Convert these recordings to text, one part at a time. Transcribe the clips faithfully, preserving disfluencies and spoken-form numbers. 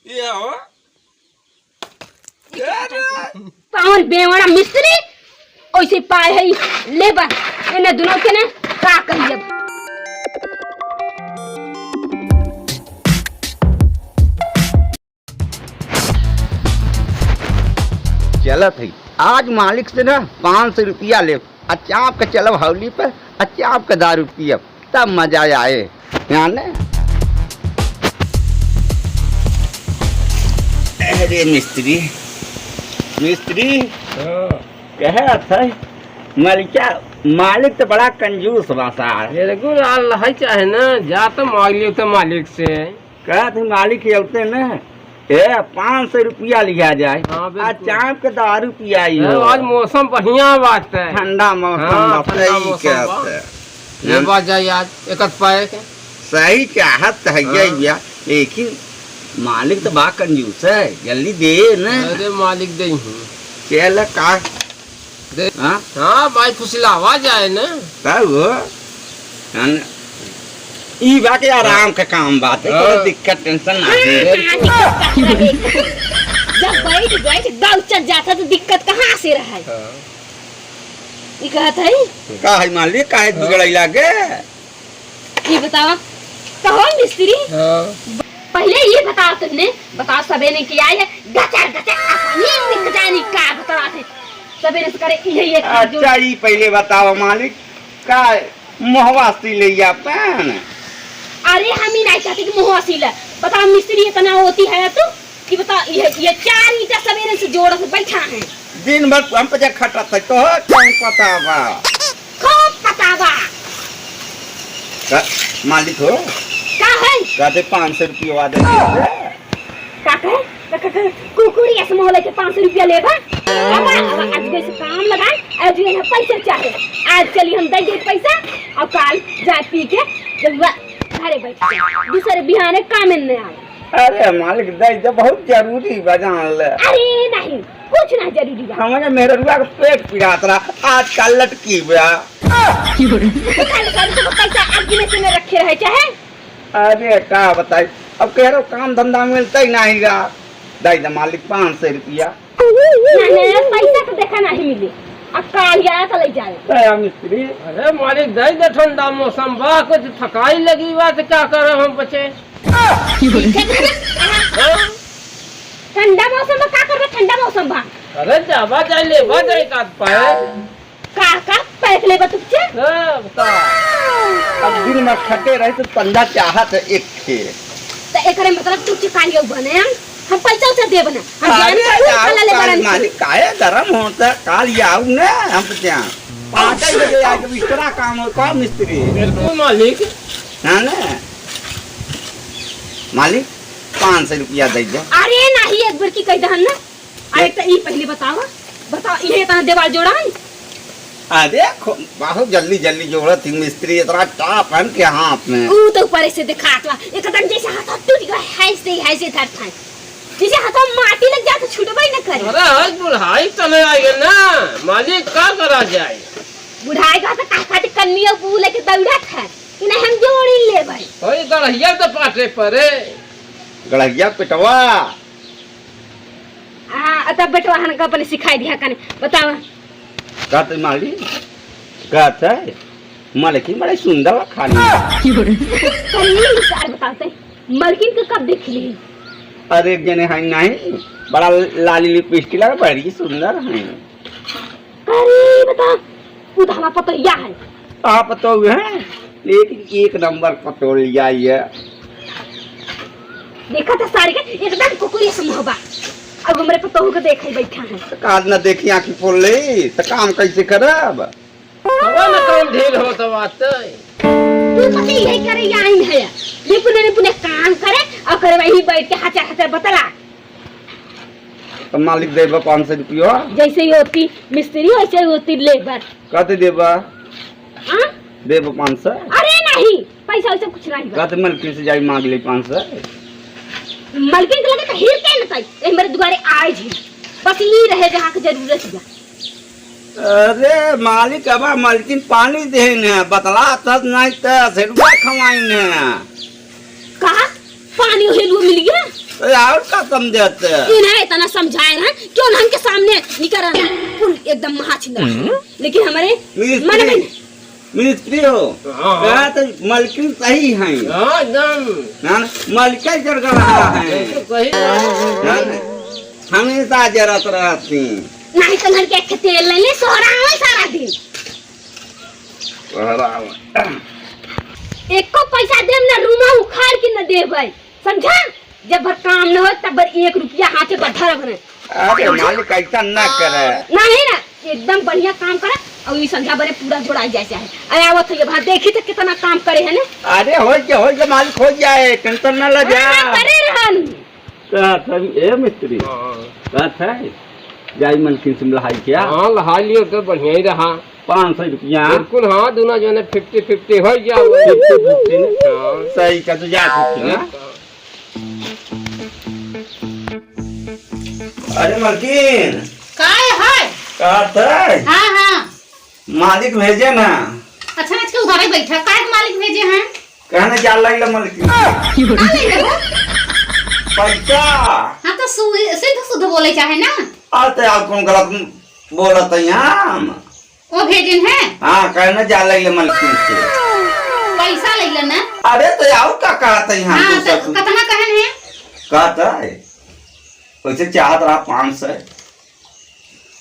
ये हो। कौन बेवड़ा मिस्त्री, ओइसे पाए है लेबर, इन्हें दुनों के ने का कही अब। चलत है, आज मालिक से ना पाँच सौ रुपया लेब, आ चाप के चलब हौली पे, आ चाप के दारू पियब, तब मजा आए। जाने? अरे मिस्त्री, मिस्त्री, हाँ। कहे थे, मलिका, मालिक तो बड़ा कंजूस बा सार। बिल्कुल, आ लहै चाहे ना, जा तो मांग लियो तो मालिक से। कहत ही मालिक के अवते न, ए, पाँच सौ रुपया लिया जाए। हाँ, आ बिल्कुल। चाप के दारू पियाई अरे, हो। आज मौसम बढ़िया बात है। ठंडा मौसम हाँ, बा, ठंडा सही मौसम कहत बा। है। ये हाँ। बात जाए आज, एक आध पाए के। सही चाहत है हाँ। ये भैया, लेकिन मालिक तो बा कंजूस है, जल्दी दे न। अरे मालिक दे ही। चल का दे। हाँ? हाँ, भाई, फुसिलावा जाए ना। तब वो, है ना? ई बा के आराम हाँ। का काम बात है, हाँ। कोनो दिक्कत, tension ना हाँ, है। हाँ, दिक्कत कहाँ रहे? जब बैठ, बैठ, गौचर जाता तो दिक्कत कहाँ से रहे? हाँ। ई कहत है? का है मालिक, काहे हाँ। बिगड़ैला के? ये बतावा, कहो मिस्त्री। हाँ। पहले ये बताओ तुमने, बताओ सबेरे के आए, गचर गचर अपनी निक जानी का बताओ थे। सबेरे से करे यही एक काम जो अच्छा, ई पहले बताओ मालिक, का मोहवा सी ले अपन? अरे हम ही नहीं चाहते कि मोहवा सी ले। बताओ मिस्त्री इतना होती है तू कि बताओ ये, ये चार ईंटा सबेरे से जोड़ के बैठा है। दिन भर हम पे जे खटत है, तो कौन पता बा? खूब पता बा। का, मालिक हो? का है? कहते पाँच सौ रुपया दे दीजिए। का कहे? का, का, का, कुकुरी ऐसे मोहल्ले के पाँच सौ रुपया लेबा? अब, अब आज कोई से काम लगा, आज ये पैसा चाहे। आज चली हम दे दे पैसा, और काल जाए पी के, जब वह घरे बैठ जाए। दूसरे बिहाने काम में नहीं आवे। अरे मालिक, दे दे, बहुत जरूरी बा, जान ले। अरे नहीं, कुछ ना जरूरी बा। हमारे मेहरुआ के पेट पिरात रहा, आज काल लटकी बा। तो काल सारी तो पैसा आदमी से न रखे रहे चाहे। अरे का बताई, अब कह रहे हो काम धंधा मिलता ही नहीं रहा। दे दे मालिक पाँच सौ रुपया। ना, ना, पैसा तो देखा नहीं मिली। अब काल आया तो ले जाए। दया मिस्त्री। अरे मालिक, दे दे, ठंडा मौसम बा, कुछ थकाई लगी बा, तो क्या करब हम बचे? हाँ? ठंडा मौसम बा, का करबे ठंडा मौसम बा? अरे जाबा जाए, लेबा जाए, का पाए? का, का पैक लेबा तुझसे? हाँ, बता। अब दिन में खटे रहे तो पंजा चाहत है एक खे। तो एकरे मतलब तुझसे कालियो बने हम, हम पैसा उसा देब ना। हम अरे जान के यार, खाला ले काल बरन। मालिक काहे गरम होता, काल ये आऊ ना, हम तो क्या? पाँच बजे आके बिस्तरा काम हो का मिस्त्री? बिल्कुल मालिक। हाँ ना? मालिक, पाँच सौ रुपया दे दो। अरे नहीं, एक बार की कह दहन ना। अरे तो ई पहले बतावा, बताओ, इहे इतना देवाल जोड़ा है? अरे खो-, बहुत जल्दी जल्दी जोड़त ही मिस्त्री, इतना टाप है के हाथ में। ऊ तो ऊपर से दिखात बा, एकदम जैसे हाथ टूट गया है, ऐसे ही, ऐसे धरत है। जैसे हाथ में माटी लग जाए तो छूटबे न करे। अरे आज बुढ़ाई तले आ गए ना, मालिक का करा जाए? बुढ़ाई का तो का खातिर कन्निया बू लेके दौड़त है, कि नहीं हम जोड़ी लेबै। ओए गड़हिया तो पाटे परे। गड़हिया पेटवा। आ, तब बेटवा हन का अपने सिखाई दिया कने, बतावा। कहते माली, कहते, मलकिन बड़े सुंदर बा खाली। अरे, ये सार बताते, मलकिन के कब देख ली? अरे, एक जने हैं नहीं, बड़ा लाली लिपस्टिक लगा, बड़ी सुंदर हैं। अरे, बता, उ तो हमार पतोहिया है। आप पतोह है, लेकिन एक नंबर पतोहिया ये। देखा तो सारे के एकदम कुकुरी से मुँह बा। अब हमरे पतोह के देखे बैठा है। तो काज ना देखी आँखी फोड़ ले, तो काम कैसे करब? अब ना काम ढील हो तो बात। तू तो यही करे आइन है। निपुने निपुने काम करे और करे वही बैठ के हचर हचर बतला। तो मालिक देबा पाँच सौ रुपया। जैसे ही होती मिस्त्री, वैसे ही होती लेबर। कते देबा? हाँ? देबा पाँच सौ? अरे नहीं, पैसा वैसा कुछ नहीं बा। कते मलकिन से जाई मांग ले पाँच सौ? मलकिन के लगे तो हिर के न ताई, ए मेरे दुआरे आए जी। बस यही रहे जहाँ की जरूरत बा। अरे मालिक, अब मलकिन पानी देन है, बतला तस नहीं तस, हेलुआ खवाइन है। कहा? पानी हेलुआ मिल गया? तो और का समझाते हैं? इन्हें इतना समझाए रहे, क्यों ना हमके सामने निकल रहा है? कुल एकदम महाछिंदा। हम्म। लेकिन हमारे मिस्त्री, मन में मिस्त्री हो, हाँ, हाँ। कहा तो मलकिन सही है। हाँ, एकदम। हाँ, मलकिन जर गड़ा है। ये तो सही बात है। हाँ, हमेशा जरत रहती। नहीं तो घर के तेल ले ले, सोहरा आवे सारा दिन। सोहरा आवे। एको पैसा देम ना, रूमा उखाड़ के न देबै, समझा? जब भर काम न हो, तब भर एक रुपया हाथे पर धरब न। अरे मालिक, ऐसा ना करे। नहीं ना, एकदम बढ़िया काम करे, और ई संझा बरे पूरा जोड़ाई जाए चाहे। अरे आवत है, भाई देखी तो कितना काम करे है ना। अरे हो गया, हो गया मालिक, हो जाए, टेंशन ना ले जा। हाँ, करे रहन। कहत है, ए मिस्त्री, हाँ। कहत है, जाई मलकिन से लहाई क्या? हाँ, लहा लियो तो बढ़िया ही रहा। पाँच सौ रुपया। बिल्कुल, हाँ, दोनों जने फिफ्टी फिफ्टी हो गया। फिफ्टी फिफ्टी ने? हाँ। सही का तो जा फिफ्टी ना। अरे मलकिन। काय है? कहत है? हाँ, हाँ। मालिक भेजे ना। अच्छा, आज के उधारे बैठा, काय के मालिक भेजे हैं? कहने जा लग ले मलकिन। का ले ले हो? पैसा। हाँ, तो सु-, सीधा शुद्ध बोले चाहे ना। आ, तो आप कौन गलत बोलत है हम? वो भेजन है? हाँ, कहने जा लग ले मलकिन से। पैसा ले ले ना। अरे, तो आओ का कहत है हम हाँ, तो तो सब? कितना कहन है? कहत है? वैसे चाहत रहा पाँच सौ।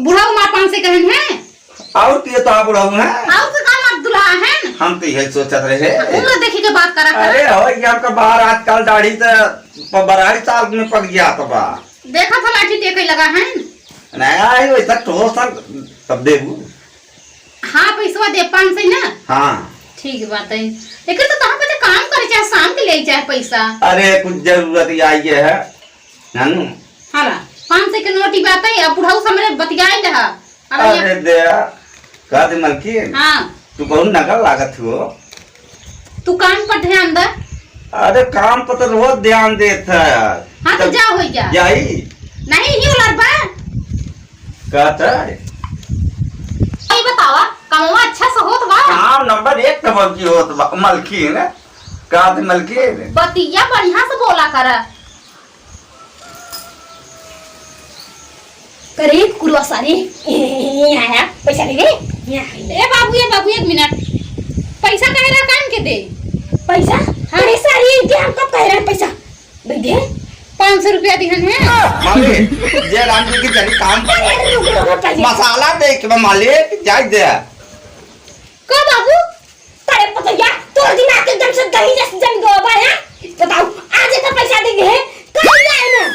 बुढ़ऊ मार पाँच सौ कहन है? और के तो आप बुढ़ऊ हैं? और के का मार दुल्हा है? हम तो यही सोचत रहे। उम्र देखी के बात करा कर। अरे हो, ये आपका बार आजकल दाढ़ी तो प-, बराई साल में पक गया तो बा। देखा था लाठी टेके लगा है। नहीं, आई वैसा ठोस था, तब देबू। हाँ, पैसवा दे पाँच सौ ना? हाँ। ठीक बात है। लेकिन तो तहाँ पे काम करे चाहे शाम के ले चाहे पैसा। अरे, कुछ जरूरत आई है। नानू। हाला, पाँच सौ के नोट ही बात है, अब बुढ़ऊ से हमरे बतियाई रहा। अब ये अरे दे, का दे मलकिन? हाँ। तू बहुत नकल लागत हो। तू काम पर ध्यान दे। अरे काम पर तो रोज ध्यान देत है। हाँ, तो तब जा हो जा। जाई। नहीं, ही उलर बा। कहत है। ये बतावा, कमवा अच्छा से होत बा? काम नंबर एक कमवा की होत बा, मलकिन। कहत मलकिन। बतिया बढ़िया से बोला करा। करे कुकुरवा सारे, यहाँ आया, पैसा दे दे, यहाँ आया। ए बाबू, ए बाबू, एक मिनट। पैसा कहे रहा कान के दे। पैसा? हाँ। अरे सारे, इनके हम कब कहे रहे पैसा? दे दे। पाँच सौ रुपया दिहन है। मामी, जय राम जी की जरी काम पर अरे रुक, रुक, रुक, पहले। मसाला दे के बा मालिक, जाए दे। का बाबू? अरे पतैया, तोर दिमाग एकदम से दही जस जम गवा बा, हैं? बताओ, आज एकर पैसा देंगे, हैं? कल जाए ना।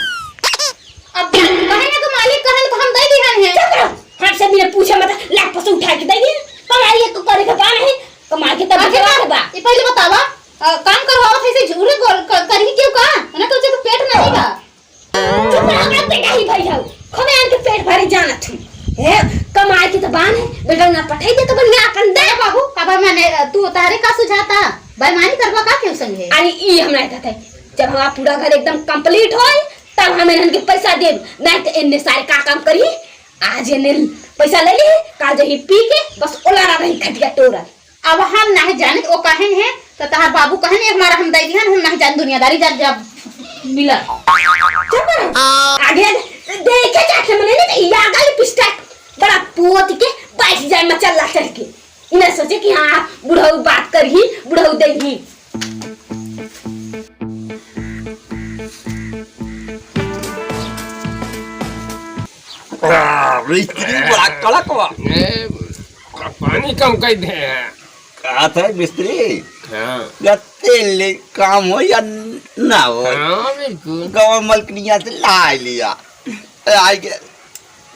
अब बहन के मालिक कहन तो हम दे दिहन है। चुप रहो, हमसे बिना पूछे मत, लाख पसो उठा के दे दिए। कमाई एक करे के बा नहीं, कमाई के तब आखिर जवाब बा। ये पहले बतावा, अ, काम करवावत है से झूठे बोल, क-, करही क्यों का? है ना, तो उसे तो पेट नहीं बा। चुप रह, हमरा पेट ही भरी हऊ। खूबे आन के पेट भरी जानत हूँ। हे, कमाए के तो बान है, बेटा ना पठाई दे तो बढ़िया अपन दे। अरे बाबू, अब मैंने, तू तारे का सुझाता? बेईमानी करबा का क्यों संगे? अरे ई हमरा कहत है, जब हमारा पूरा घर एकदम complete होई, तब हम इन्हन के पैसा देब, नहीं तो इन्ने सारे का काम करी। आज इन्ने पैसा ले ली, काल जही पी के बस ओलारा रही खटिया टोरा। अब हम नाहीं जानित, ओ कहेन है, तो तहार बाबू कहेन, एक मारा हम दे दिहन, हम नाहीं जान दुनियादारी, जा, जा, मिला। चुप रहो। आगे, आगे देखे जाके मने नहीं, तो या गल पिस्टल, बड़ा पोत के बैठ जाए मचल्ला चढ़ के। इन्हें सोचे कि हाँ, बुढ़ऊ बात करही, बुढ़ऊ देही। आ, मिस्त्री बड़ा कड़क बा। ए, पानी कम कर दे। का था मिस्त्री? हाँ। या तेल ले काम हो या ना हो। हाँ, बिल्कुल। गाँव मलकनिया से ला लिया। ए, आई के,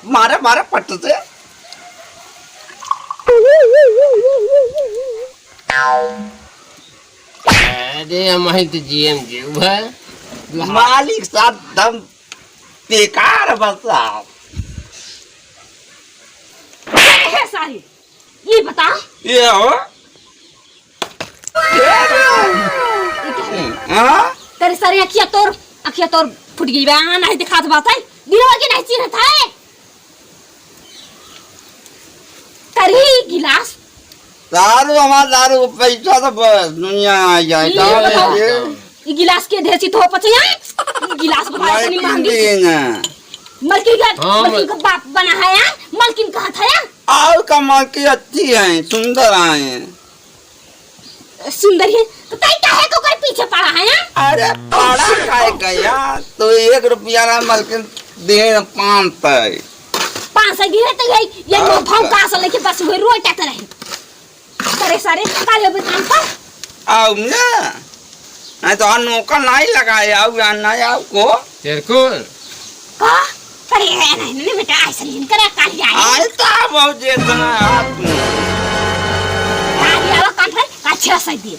मारे, मारे पट से। अरे, हम ही तो जीएम जीव है। मालिक साहब, दम बेकार बा साहब। ए, सारी, ये बता। ये हो? ये हो? हाँ? तेरे सारे अखिया तोर, अखिया तोर फुट गई बा, नाहीं दिखात बात है। दिनवा के नाहीं चिन्हत है। तेरी गिलास। दारू हमार दारू, पैसा तो बस दुनिया आ जाए। ये दारू बताओ। ये। ई गिलास के ढेसी तो पचे हैं। गिलास बना इतनी महंगी। मलकिन का, हाँ, मलकिन मल- का बाप बना है यार, मलकिन कहत है यार। और का मलकिन अच्छी है, सुंदर है। सुंदर है, तो तई काहे को कर पीछे पड़ा है यार? अरे पड़ा काहे का यार, तो एक रुपया ना मलकिन दे पाँच सौ। पाँच सौ गिरे तो यही, ये हाँ, भाव का असल है कि बस वही रोटा तो रहे। करे सारे, काले बे काम पर। आओ ना। नहीं तो अनोखा नहीं लगाए, आओ या नहीं आओ को। बिल्कुल। का? करे है नहीं, नहीं बेटा, ऐसा नहीं करे, काल जाए। आए तो बहुत जे इतना हाथ में। काल जाओ काम पर, का छह सौ दिए।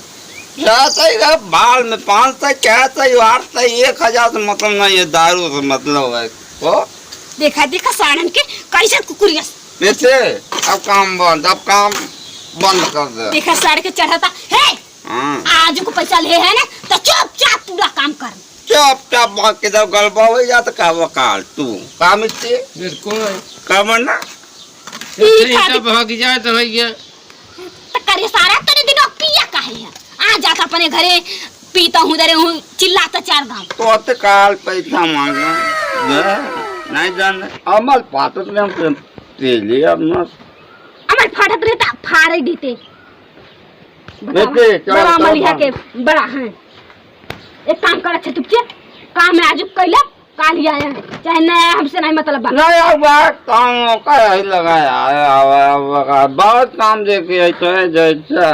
छह सौ का बाल में पाँच सौ, छह सौ, आठ सौ, एक हजार से मतलब नहीं है, दारू से मतलब है। को? देखा, देखा, साड़न के कैसे कुकुरिया। बेटे, अब काम बंद, अब काम बंद कर दे। देखा, साड़ के चढ़ता। हे! हाँ। आज को पैसा ले है ना, तो चुपचाप पूरा काम कर। चुपचाप भाग के जब गलबा हो जात का वकाल तू। काम इतने? बिल्कुल। काम है ना? ई इतने खाली तो भाग जाए तो भैया। तो करे सारा तने दिनों पिया काहे है? आ जाता अपने घरे, पीता हूँ, दरे हूँ, चिल्लाता चार दाम। तो अते काल पैसा मांगा। दे, नहीं जान। अमल पातत में हम तेली अब ना। अमल फाटत रहता, फाड़े देते। बताओ, बेटे, चल, बड़ा चल, मलिया चल। के बड़ा है। एक काम कर, अच्छा चुपचाप काम में आजू कैला, काल ही आया, चाहे नहीं आया, हमसे नहीं मतलब बा। नहीं, अब बात काम का यही लगाया है, अब, अब, अब बहुत काम देखे है, तो है जैसा।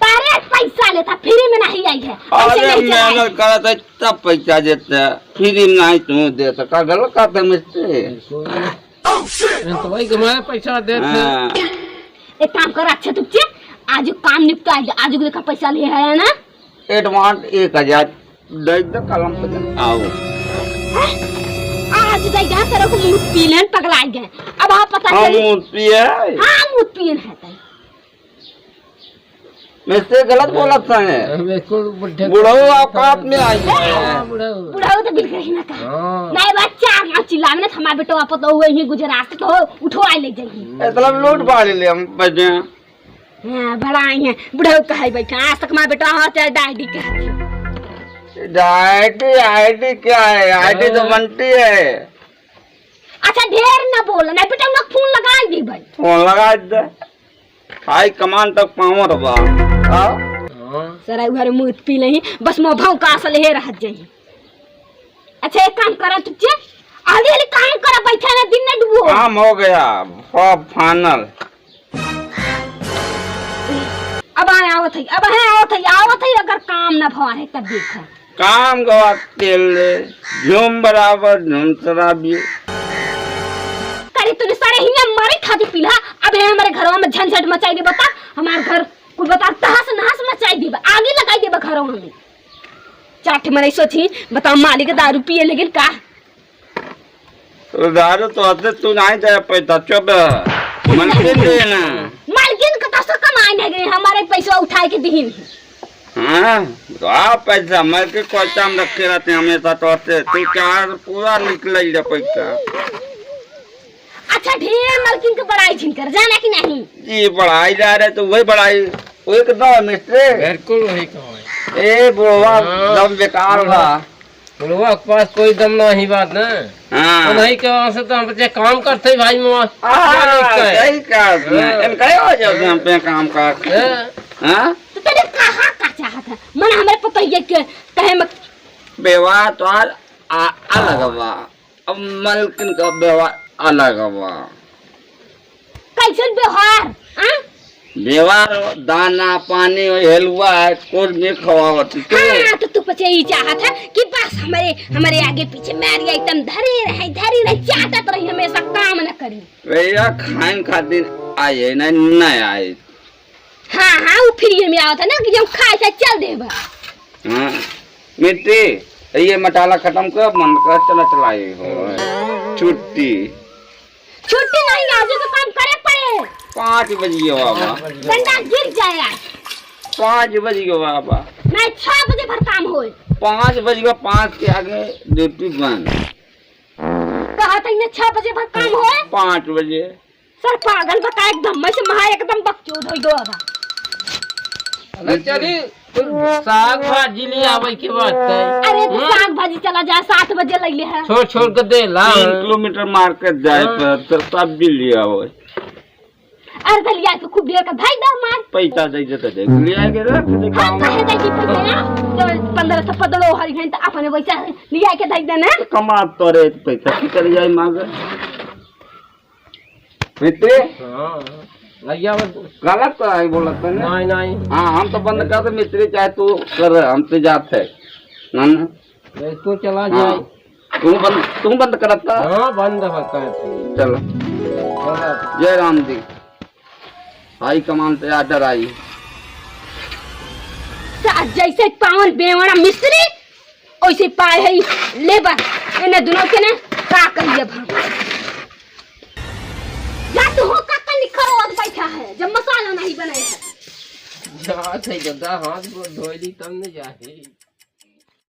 तारे पैसा लेता, फ्री में नहीं आई है, ऐसे अरे नहीं चला है। मेहनत करत है, तब पैसा देते हैं, फ्री में नहीं तू दे सका, गलत कहते मिस्त्री। तो वही कमाए पैसा देते हैं। हाँ। एक काम कर, अच्छा तुझे आज काम निपटा, आज देखा पैसा ले है ना, एडवांस एक हजार दे दे, कलम पे दे। आओ। हैं? आज दे गया, तेरे को मुंह पीलन पगला गए। अब आप पता हाँ, चली। मुंह पिए है। हाँ, मुंह पीन है तई। मिस्त्री गलत बोलत है। बिल्कुल बुढ़े बुढ़ऊ औकात में आई है। हाँ, बुढ़ऊ। बुढ़ऊ तो बिल्कुल ही ना कहा। हाँ। नहीं, बच्चा, ना चिल्लावे ना, हमारे बेटवा पता हुए ही गुजरात से तो उठवा ले जाइए। इतना लूट बाढ़ ले हम बजे। हाँ, बड़ा आई हैं। बुढ़ऊ कहे बैठा, आज तक हमार बेटा हाँ चाहे डायडी कहती। डायडी, आईडी क्या है? आईडी तो हाँ। बनती है। अच्छा, ढेर ना बोल, नहीं बेटा, उन्हें फोन लगाई दी भाई। फोन लगाई दे। हाई कमांड तक पावर बा। हाँ? हाँ। सर, उहर मुंह पी नहीं, बस मोह भाव का असल हे रहत जाई। अच्छा, एक काम करा तुझे, आली आली काम करा, बैठा ना, दिन ना डुबो। काम हो गया, सब फाइनल। अब आए आवत है, अब है आवत है, आवत है, अगर काम ना भवा है तब देखा। काम गवा तेल ले, झूम बराबर झूम शराबी। करे तूने सारे हियां मारे खाती पीला, अब है हमारे घरवा में झंझट मचाई दे बता, हमार घर कुल बता तहस नहस मचाई दे, आगी लगाई दे घरवा में। चाट मने सोची, बताओ मालिक दारू पिए लेकिन का? तो दारू तो हते तू नहीं दे पैसा, चुप। मलकिन दे ना। मलकिन का तो कमाई नहीं गई, हमारे पैसा उठाए के दीन। हाँ, तो आ पैसा मैं के कोई काम रखे रहते हैं हमेशा तो हते। तू क्या पूरा निकल ले पैसा। अच्छा, ढेर मलकिन के बड़ाई झिन कर, जाना कि नहीं? ये बड़ाई जा रहे तो वही बड़ाई, वही कितना है मिस्त्री? बिल्कुल वही कमाई। ए, बुढ़वा, हाँ। दम बेकार बा। बुढ़वा के पास कोई दम नाही बात ना। हाँ। तो नहीं के से तो हम बच्चे काम करते भाई में। हाँ, क्या नहीं कहे? सही कहा तुमने। हाँ। इनका ही वजह से हम पे काम का। हाँ। हाँ? तो तेरे कहा का चाहत है? मन हमरे पतोहिए के कहे में। व्यवहार तो आ, आ, अलग बा। अब मलकिन का व्यवहार अलग बा। कैसन व्यवहार, हाँ? व्यवहार, दाना, पानी, हेलुआ है, कुछ भी खवावत है। हाँ, तो तू पचे ई चाहत है कि बस हमारे, हमारे आगे पीछे मारी आइटम धरे रहे, धरे रहे, चाटत रही, हमेशा काम न करी। भैया, खाइन खातिर आए है ना, नहीं आए। हाँ, हाँ, वो फ्री में आवत है ना कि जब खाए से चल देबा। हाँ, मिट्टी, ये मटाला खत्म कर, बंद कर, चला चला ये हो। छुट्टी। छुट्टी नहीं, आज तो काम करे पड़े। पाँच बज गया बाबा। डंडा गिर जाए। पाँच बज गया बाबा। नहीं, छह बजे भर काम होए। पाँच बज गया, पाँच के आगे ड्यूटी बंद। कहा था इन्हें छह बजे भर काम होए। पाँच बजे। सर पागल बता एकदम, मैं से महा एकदम बकचोद हो गयो अब। अरे चली, तो साग भाजी ले आवे के बात है। अरे, तो हाँ? साग भाजी चला जाए, सात बजे लैले है। छोड़, छोड़ के दे ला। तीन किलोमीटर मार्केट जाए हाँ। पर, तो सब्जी ले आवे। अरे, तो लिया के खूब ढेर का भाई दा मार। पैसा दे दे, तो दे। ले आए के रख, दे हम काम। कहे दे कि पैसा ना, तो पन्द्रह सौ पदड़ो हरी हैं, तो अपने पैसा लिया के दे देना। तो कमा तो रे, पैसा की कर जाए मांगे। मिस्त्री? हाँ, लगिया बस। गलत तो है बोलत है ना? नहीं, नहीं। हाँ, हम तो बंद कर दे मिस्त्री, चाहे तू कर, हम तो जात है। ना, ना। ए, तू चला हाँ। जाए। तू बंद, तू बंद करत का? हाँ, बंद होता है। चलो। चला। जय राम जी। हाई कमांड से आर्डर आई। सा-, जैसे पावन बेवड़ा मिस्त्री, वैसे पाए है लेबर। इन्हें दोनों के ने का कही अब हम? जा तू हो, का, का निखरवत बैठा है, जब मसाला नहीं बने है। जा, थे गंदा हाथ को धोई ली, तब न जाए।